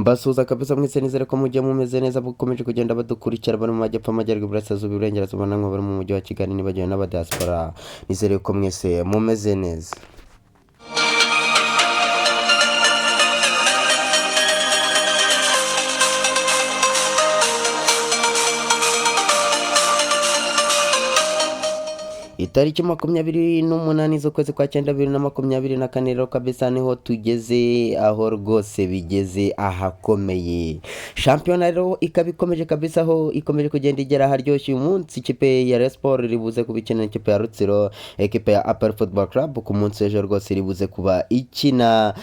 Mbasuhuza kabisa mwese, nizere ko mujye mumeze neza, mukomeje kugenda badukurikira bari mu majyepfo, amajyaruguru, iburasirazuba, iburengerazuba, namwe bari mu mujyi wa Kigali, nibagiwe n'abadiaspora. Nizere ko mwese mumeze neza. Itariki 28 z'ukwezi kwa cyenda 2024 rero kabisa niho tugeze, aho rwose bigeze ahakomeye. Shampiyona rero ikaba ikomeje kabisa, aho ikomeje kugenda igera aharyoshye. Uyu munsi ikipe ya Rayon Sports iri buze kuba ikina n'ikipe ya Rutsiro. Ekipe ya APR Football Club ku munsi w'ejo rwose iri buze kuba ikina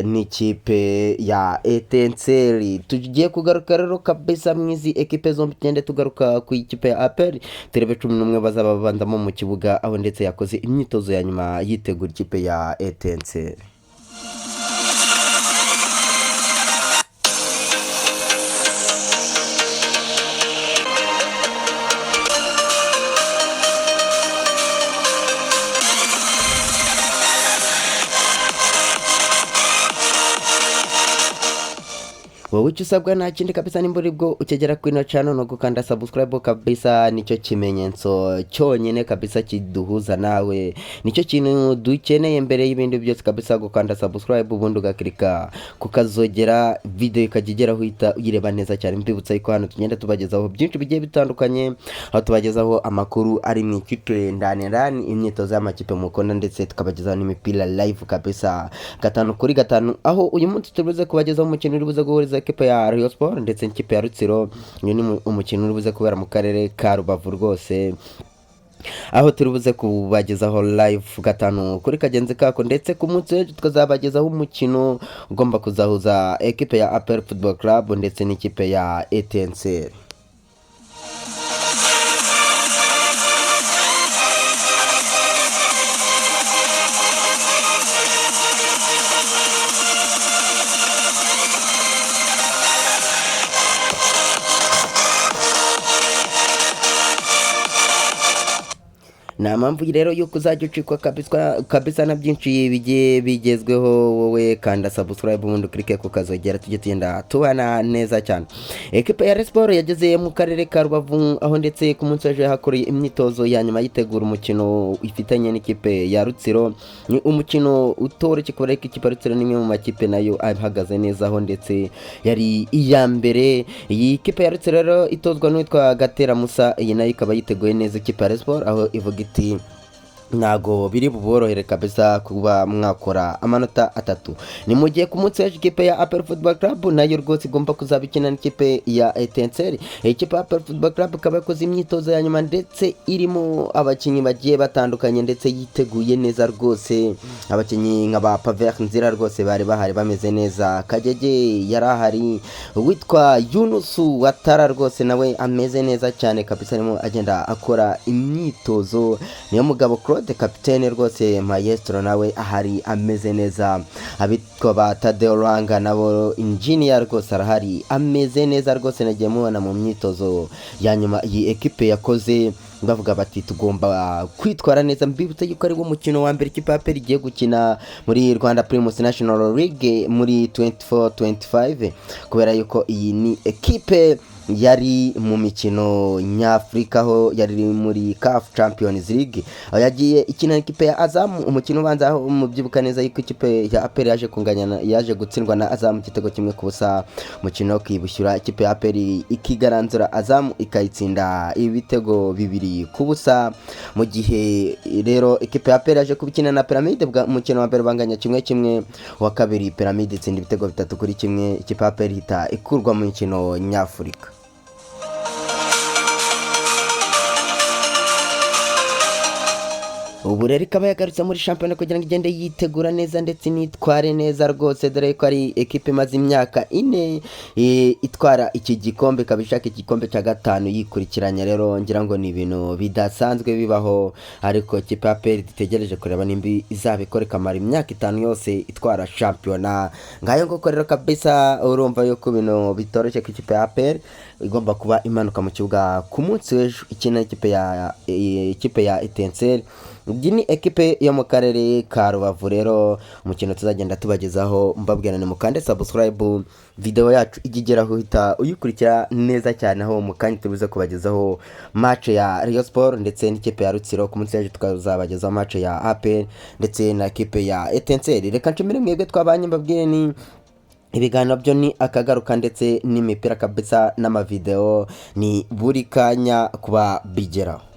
n'ikipe ya Etincelles. Tugiye kugaruka rero kabisa mu izi ekipe zombi, tugende tugaruka ku ikipe ya APR, turebe 11 bazaba babanzamo mu kibuga, aho ndetse yakoze imyitozo ya nyuma yitegura ikipe ya Etincelles. Wowe icyo usabwa nta kindi kabisa, nimba uri bwo ukigera kuri ino channel, no gukanda subscribe kabisa. Nicyo kimenyetso cyonyine kabisa kiduhuza nawe, nicyo kintu dukeneye mbere y'ibindi byose kabisa, gukanda subscribe ubundi ugakirika kukazogera, video ikajya igeraho uhita uyireba neza cyane. Mbibutsa yuko hano tugenda tubagezaho byinshi bigiye bitandukanye, aho tubagezaho amakuru ari mu ikipe ndani ndani, imyitozo y'amakipe mukunda, ndetse tukabagezaho n'imipira live kabisa gatanu kuri gatanu. Aho uyu munsi turi kubagezaho umukino uri buze guhuriza ekipe ya Rayon Sports ndetse n'ikipe ya Rutsiro. Uyu ni umukino uri buze kubera mu karere ka Rubavu rwose, aho turi buze kubagezaho live gatanu kuri kagenzi kako. Ndetse ku munsi w'ejo tukazabagezaho umukino ugomba kuzahuza ekipe ya APR Football Club ndetse n'ikipe ya Etincelles. Nta mpamvu rero yuko uzajya ucikwa kabisa kabisa na byinshi bigiye bigezweho. Wowe kanda subscribe ubundi ukirike ku kazogera, tujye tugenda tubana neza cyane. Ekipe ya Rayon Sports yageze mu karere ka Rubavu, aho ndetse ku munsi w'ejo yahakoreye imyitozo ya nyuma yitegura umukino ifitanye n'ikipe ya Rutsiro. Ni umukino utoroshye kubera ko ikipe ya Rutsiro ni imwe mu makipe nayo ahagaze neza, aho ndetse yari iya mbere. Iyi kipe ya Rutsiro rero itozwa n'uwitwa Gatera Musa, iyi nayo ikaba yiteguye neza ikipe ya Rayon Sports, aho ivuga iti: "Ntago biri buborohere kabisa kuba mwakora amanota atatu." Ni mu gihe ku munsi w'ejo ikipe ya APR Football Club nayo rwose igomba kuzaba ikina n'ikipe ya Etincelles. Ikipe ya APR Football Club ikaba yakoze imyitozo ya nyuma, ndetse irimo abakinnyi bagiye batandukanye, ndetse yiteguye neza rwose. Abakinnyi nka ba Paver Nzira rwose bari bahari bameze neza, Kagege yari ahari, uwitwa Yunusu Watara rwose nawe ameze neza cyane kabisa, arimo agenda akora imyitozo. Niyo mugabo Claude kapitene rwose maestro nawe ahari ameze neza. Abitwa ba Tadeo Ranga nabo, engineer rwose arahari ameze neza rwose, nagiye mubona mu myitozo ya nyuma iyi ekipe yakoze, bavuga bati: "Tugomba kwitwara neza." Mbibutse yuko ari wo mukino wa mbere ikipe ya APR igiye gukina muri Rwanda Primus National League muri 24-25, kubera yuko iyi ni ekipe yari mu mikino nyafurika, aho yari muri CAF Champions League, aho yagiye ikina ikipe ya Azam umukino ubanza, aho mubyibuka neza yuko ikipe ya APR yaje kunganya, yaje gutsindwa na Azam igitego 1-0. Umukino wo kwibushyura ikipe ya APR ikigaranzura Azam, ikayitsinda ibitego 2-0. Mu gihe rero ikipe ya APR yaje kubikina na Pyramide, umukino wa mbere banganya 1-1, uwa kabiri Pyramide itsinda ibitego 3-1, ikipe ya APR ihita ikurwa mu mikino nyafurika. Ubu rero ikaba yagarutse muri shampiyona kugira ngo igende yitegura neza ndetse initware neza rwose, dore ko ari ekipe imaze imyaka 4 itwara iki gikombe, ikaba ishaka igikombe cya gatanu yikurikiranya. Rero ngira ngo ni ibintu bidasanzwe bibaho, ariko ikipe ya APR dutegereje kureba nimba izabikora ikamara imyaka 5 yose itwara shampiyona. Ngayo nguko rero kabisa, urumva yuko ibintu bitoroshye ko ikipe ya APR igomba kuba imanuka mu kibuga ku munsi w'ejo ikina ikipe ya Etincelles. Iyi ni ekipe yo mu karere ka Rubavu. Rero umukino tuzagenda tubagezaho, mbabwira ni mukande subscribe, video yacu ijya igeraho uhita uyikurikira neza cyane, aho mu kanya tubuze kubagezaho match ya Rayon Sport ndetse n'ikipe ya Rutsiro. Ku munsi w'ejo tukazabagezaho match ya APR ndetse na ekipe ya Etincelle. Reka nshimire mwebwe twabanye, mbabwire ni ibiganiro byo ni akagaruka, ndetse n'imipira kabisa n'amavideo ni buri kanya kuba bigeraho.